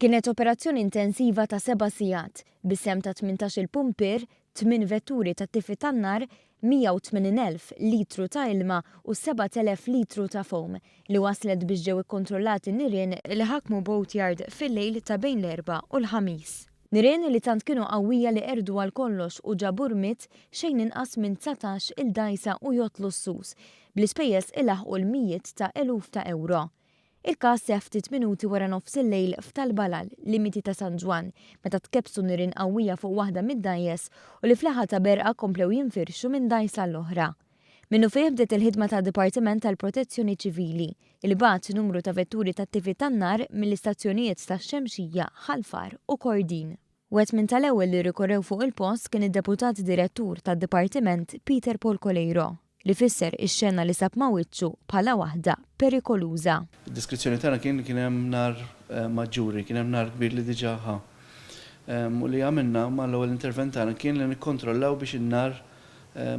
Kienet operazzjoni intensiva ta' seba' sigħat, bis-sehem ta' 18-il pumpier, tmien vetturi tat-tifi tan-nar, 180,000 litru ta' ilma u 7,000 litru ta' foam, li wasslet biex ġew ikkontrollati nirien li ħakmu boatyard fil-lejl ta' bejn l-Erbgħa u l-Ħamis. Nirien li tant kienu qawwija li qerdu għal kollox u ġabu rmied xejn inqas minn 19 il dgħajsa u jott lussuż, bl-ispejjeż ilaħħqu l-mijiet ta' eluf ta' ewro. Il-każ seħħ ftit minuti wara nofsillejl f'Tal-Balal, limiti ta' San Ġwann, meta tkebbsu nirien qawwija fuq waħda mid-dgħajjes u li fl-aħħar ta' berqa komplew jinfirxu minn dgħajsa għall-oħra. Minnufih bdiet il-ħidma tad-Dipartiment tal-Protezzjoni Ċivili, li bagħat numru ta' vetturi tat-tifi tan-nar mill-istazzjonijiet tax-Xemxija, Ħal Far u Kordin. Wieħed minn tal-ewwel li rrikorrew fuq il-post kien id-Deputat Direttur tad-Dipartiment Peter Paul Coleiro, li fisser ix-xena li sab ma' wiċċu bħala waħda perikoluża. Id-deskrizzjoni tagħna kien li kien hemm nar maġġuri, kien hemm nar kbir li diġà ħa. U li għamilna mal-ewwel intervent tagħna kien li nikkontrollaw biex in-nar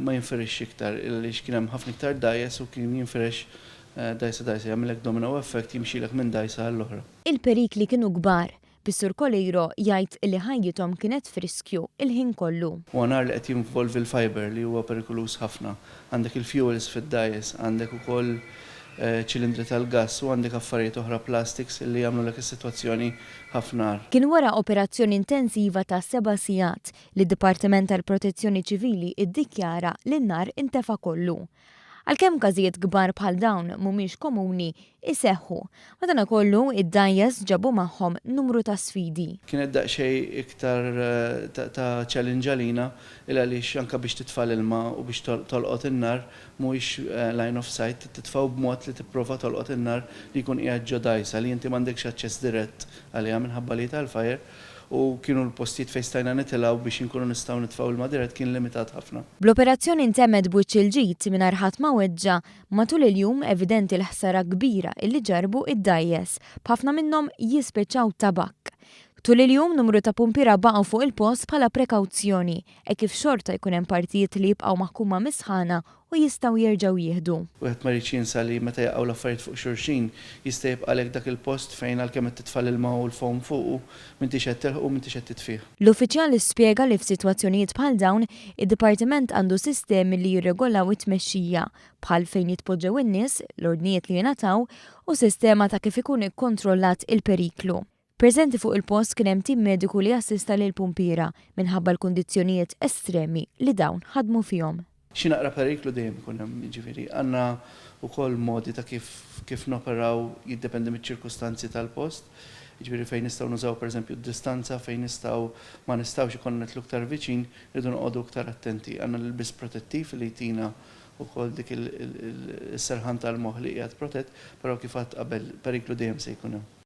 ma jinfirixx iktar, għaliex kien hemm ħafna iktar dgħajjes u kien jinfirex dgħajsa dgħajsa, jagħmillek domino effect, jimxilek minn dgħajsa għall-oħra. Il-perikli kienu kbar, Bis-Sur Coleiro jgħid li ħajjithom kienet f'riskju l-ħin kollu. Huwa nar li qed jinvolvi l-fibre li huwa perikoluż ħafna. Għandek il-fuels fid-dgħajjes, għandek ukoll ċilindri tal-gass u għandek affarijiet oħra plastics li jagħmlulek is-sitwazzjoni ħafna agħar. Kien wara operazzjoni intensiva ta' seba' sigħat li d-Dipartiment tal-Protezzjoni Ċivili ddikjara li n-nar intefa' kollu. Għalkemm każijiet kbar bħal dawn mhumiex komuni, iseħħu. Madankollu, id-dgħajjes ġabu magħhom numru ta' sfidi. Kienet daqsxejn iktar ta' challenge għalina il għaliex anke biex titfa' l-ilma u biex tolqot in-nar mhuwiex line of sight, trid titfgħu b'mod li tipprova tolqot in-nar li jkun qiegħed ġo dgħajsa li inti m'għandekx aċċess dirett għaliha minħabba li hi tal-fire u kienu l-postijiet fejn stajna nitilgħu biex inkunu nistgħu nitfgħu ilma dirett kien limitat ħafna. Bl-operazzjoni ntemmet b'wiċċ il-ġid mingħajr ħadd ma weġġa', matul il-jum evidenti l-ħsara kbira illi ġarrbu id-dgħajjes, b'ħafna minnhom jispiċċaw tabakk. Tul il-jum numru ta' pumpiera baqgħu fuq il-post bħala prekawzjoni, hekk kif xorta jkun hemm partijiet li jibqgħu maħkuma mis-sħana u jistgħu jerġgħu jieħdu. Wieħed ma jridx jinsa li meta jaqgħu l-affarijiet fuq xulxin, jista' jibqagħlek dak il-post fejn għalkemm qed titfa' l-ilma u l-foam fuqu, m'intix qed tilħqu u m'intix qed titfih. L-uffiċjal spjega li f'sitwazzjonijiet bħal dawn, id-dipartiment għandu sistemi li jirregolaw it-tmexxija, bħal fejn jitpoġġew in-nies, l-ordnijiet li jingħataw, u sistema ta' kif ikun ikkontrollat il-periklu. Preżenti fuq il-post kien hemm tim mediku li assista lill-pumpiera minħabba l-kundizzjonijiet estremi li dawn ħadmu fihom. Xi naqra periklu dejjem ikun hemm, jiġifieri għandna wkoll modi ta' kif kif noperaw jiddependi miċ-ċirkustanzi tal-post, jiġifieri fejn nistgħu nużaw pereżempju d-distanza, fejn nistgħu ma nistgħux ikollna nidħlu iktar viċin, irridu noqogħdu iktar attenti. Għandna l-ilbies protettiv li jtina wkoll dik is-serħan tal-moħħ li qiegħed protett, però kif għedt qabel periklu dejjem se jkun hemm.